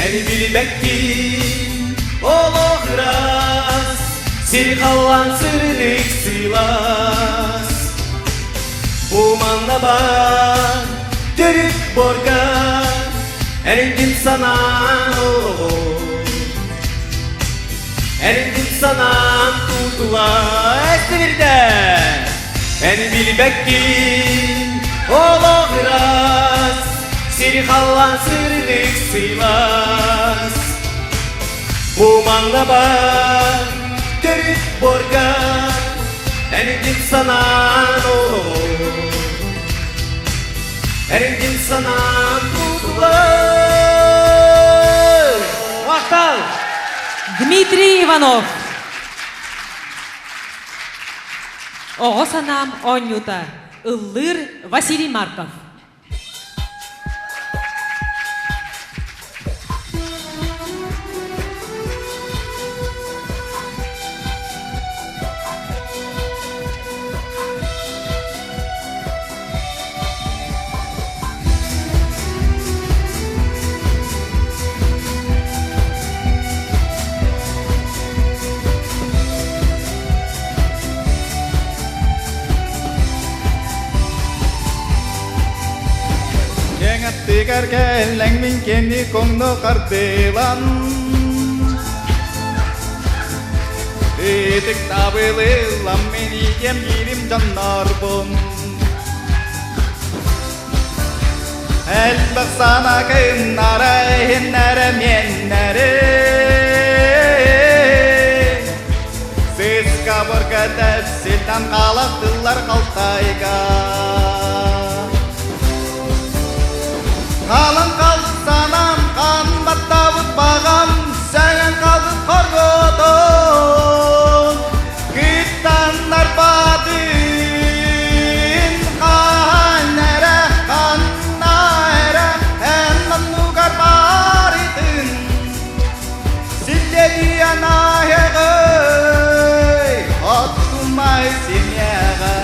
Эн билбэккин олох ыраас Сир халлаан сырдык сылаас Бу манна бар төрүт борга Эргин санаан олоҕу Эргин санаан тутула Эстибирдэ Эн билбэккин олох ыраас Сир халлаан сырдык сылаас Бу манна бар төрүт борга Эргин санаан олоҕу Эргин санаан тутулар Махтал! Дмитрий Иванов. Оҕо санаам оонньуута. Ыллыыр Василий Марков. Кең аттыгар кэллэҥ мин кэнни коҥно хардыылан Ытык табылылам мин иитиэм диирим дьоннорбун Элбэх сана кыннара иһиннэрэ миэннэри Сыска борга тэпсилтэн хаалаттылар халтайга Халан халсанам хан баттабыт бағам сәгән қалдым хорготон Кыттан арбатын хааннара ханнара эн маннугар барытын Силледиан аһыгый оттумай семьяға.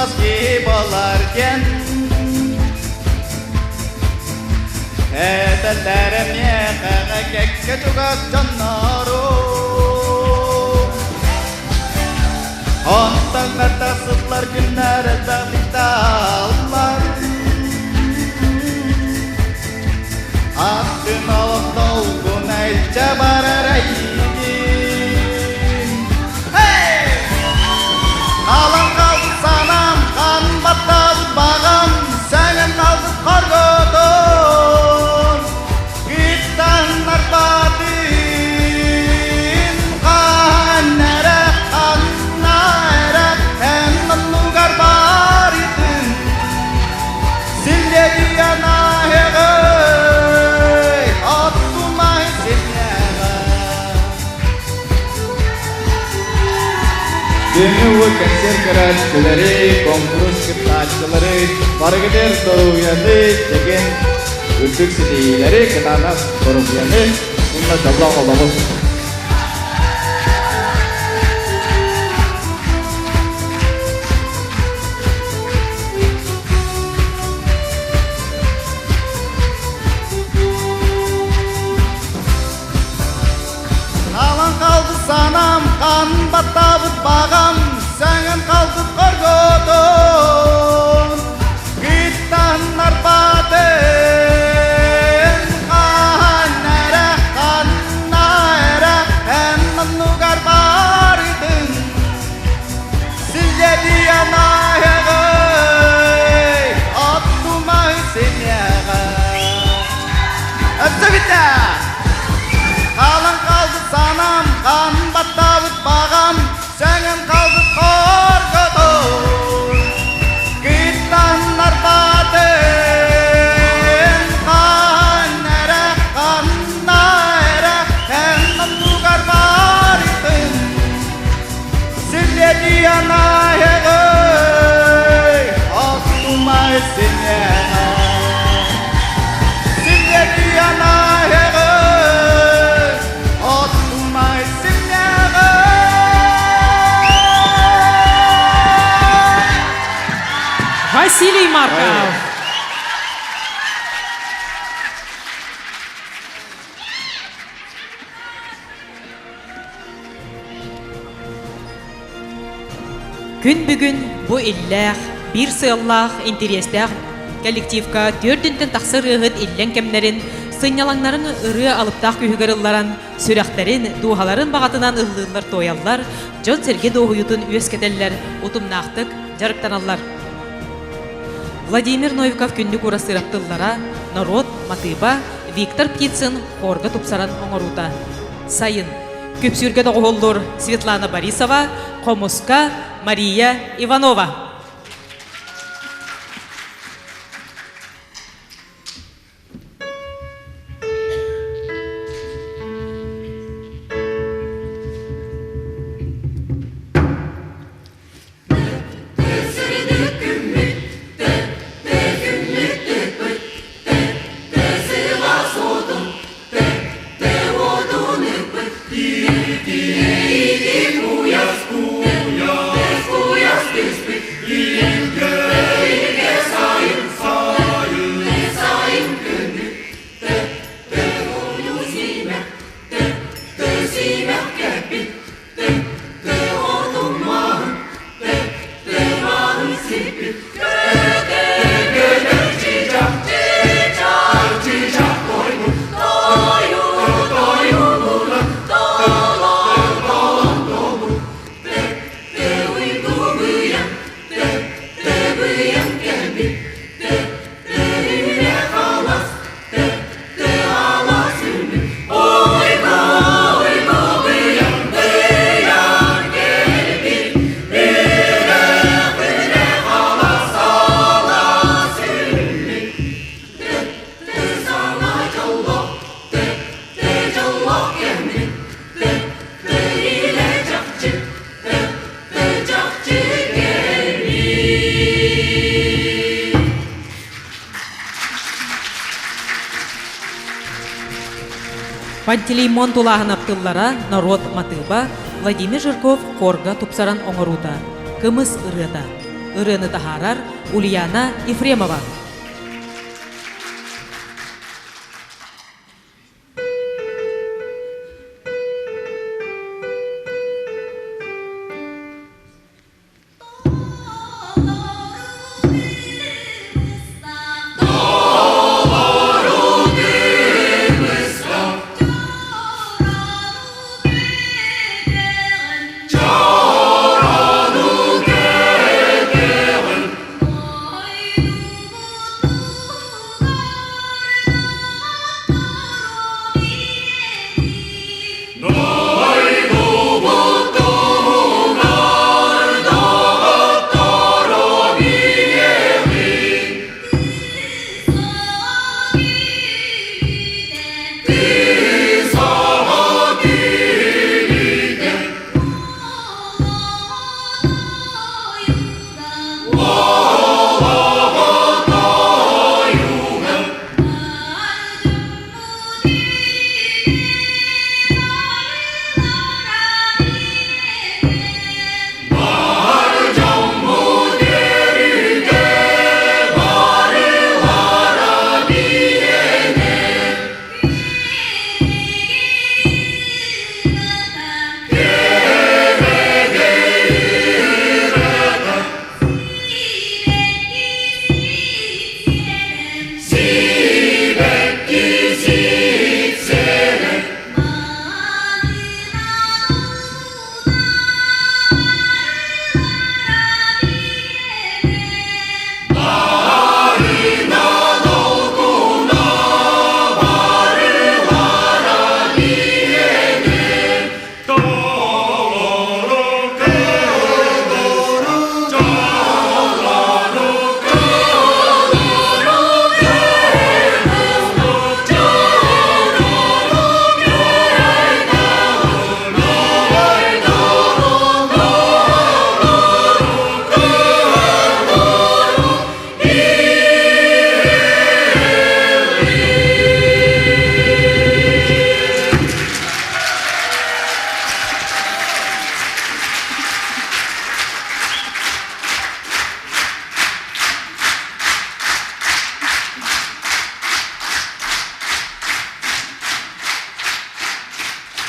Тулас киһи буолар диэн Этэллэр миэхэҕэ кэккэ чугас дьоннору Онтон тахсыллар күннэр элбэхтик тааллар Атын олох долгун илдьэ барар эйигин Хаалан хаалбыт санаам, хаан баттаабыт баҕам, сэнэн хаалбыт хорготон, Кыттан арбатын, хаан эрэ, ханна эрэ, эн оннугар барытын, Силлиэн ааһыгый, оттумай синньэҕэ. Күҥҥэ кэнсиэр көрөөччүлэри, куонкурус кыттааччылары барыгытыгар доруобуйаны, чэгиэн үрдүк ситиһиилэри, кытаанах доруобуйаны уонна дьоллоох олоҕу! Хаалан хаалбыт санаам, хаан баттаабыт баҕам, саҥан хаалбыт хорготон, Кыттан арбатын, хаан эрэ, ханна эрэ, эн оннугар барытын, Силлэдийэн ааһыгый, оттумай синньэҕэ. Өссө Хаалан хаалбыт санаам, хаан баттаабыт баҕам, саҥан хаалбыт хорготон. Кыттан арбатын, хаан эрэ, ханна эрэ, эн оннугар барытын. Силлэдийэн ааһыгый, оттумай синньэҕэ. Силлэдийэн ааһыгый, оттумай синньэҕэ. Василий Марков. Күн бүгүн бу иллээх, биир сыаллаах, интэриэстээх коллективка түөртүнтэн тахса ырыаһыт иллэҥ кэмнэрин, сынньалаҥнарын ырыа алыптаах күүһүгэр ылларан, сүрэхтэрин, дууһаларын баҕатынан ыллыыллар-туойаллар, дьон-сэргэ дуоһуйуутун үөскэтэллэр, утумнаахтык дьарыктаналлар. Владимир Новиков күннүк уурастыырап тыллара, норуот матыыба, Виктор Птицын хорга тупсаран оҥоруута. Сайын. Күпсүүргэ доҕуһуллуур Светлана Борисова, хомуска Мария Иванова. Пантелеймон тулааһын аптыллара норуот матыыба Владимир Жирков хорга тупсаран оҥоруута, кымыс ырыата. Ырыаны таһаарар Ульяна Ефремова.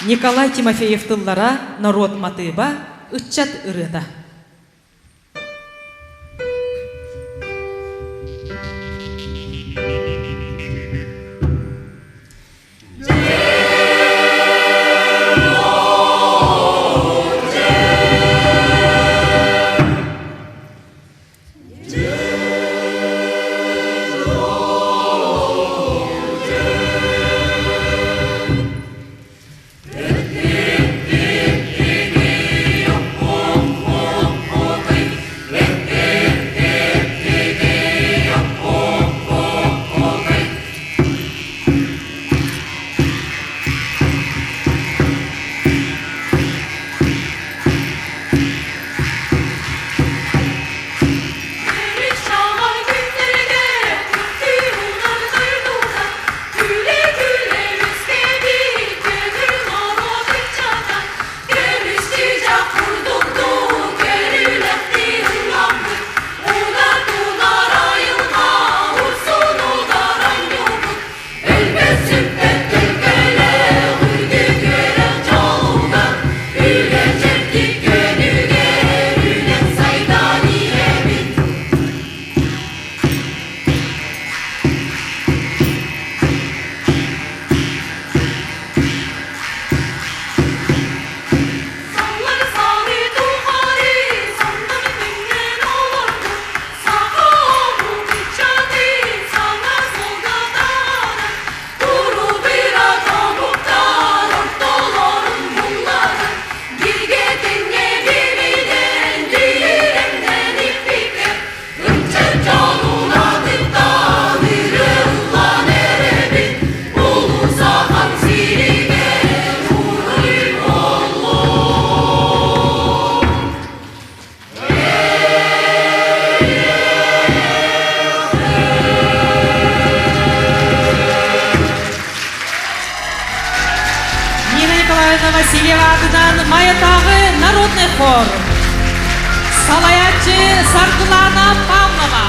Николай Тимофеев тыллара норуот матыыба, ыччат ырыата. Нина Николаевна Васильева атынан Майатааҕы народный хор. Салайааччы Салайааччы Саргылана Павлова.